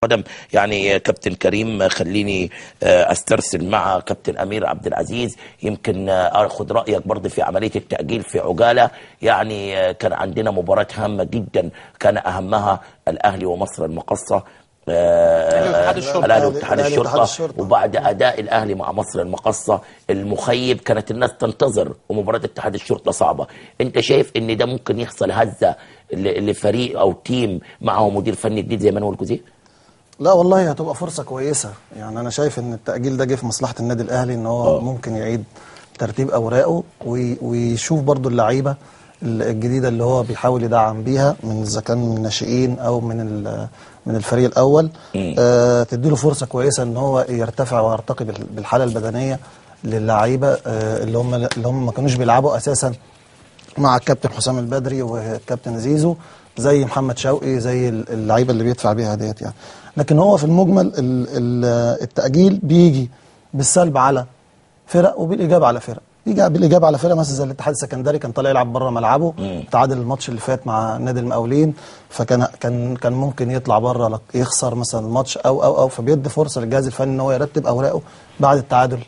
قدم. يعني كابتن كريم، خليني استرسل مع كابتن امير عبد العزيز. يمكن اخذ رايك برضه في عملية التاجيل في عجالة. يعني كان عندنا مباراة هامة جدا، كان اهمها الاهلي ومصر المقاصه، الاهلي واتحاد الشرطة، وبعد اداء الاهلي مع مصر المقاصه المخيب كانت الناس تنتظر، ومباراة اتحاد الشرطة صعبة. انت شايف ان ده ممكن يحصل هزه لفريق او team معه مدير فني جديد زي مانويل جوزيه؟ لا والله هتبقى فرصة كويسة. يعني أنا شايف إن التأجيل ده جه في مصلحة النادي الأهلي، إن هو ممكن يعيد ترتيب أوراقه ويشوف برضو اللعيبة الجديدة اللي هو بيحاول يدعم بيها، من إذا كان من الناشئين أو من الفريق الأول. تديله فرصة كويسة إن هو يرتفع ويرتقي بالحالة البدنية للعيبة اللي هم ما كانوش بيلعبوا أساسا مع الكابتن حسام البدري والكابتن زيزو، زي محمد شوقي، زي اللعيبة اللي بيدفع بيها ديت يعني. لكن هو في المجمل التأجيل بيجي بالسلب على فرق وبالإيجاب على فرق. بيجي بالإيجاب على فرق مثلا زي الاتحاد السكندري، كان طالع يلعب بره ملعبه، تعادل الماتش اللي فات مع نادي المقاولين، فكان كان كان ممكن يطلع بره يخسر مثلا الماتش او او او فبيدي فرصة للجهاز الفني ان هو يرتب اوراقه بعد التعادل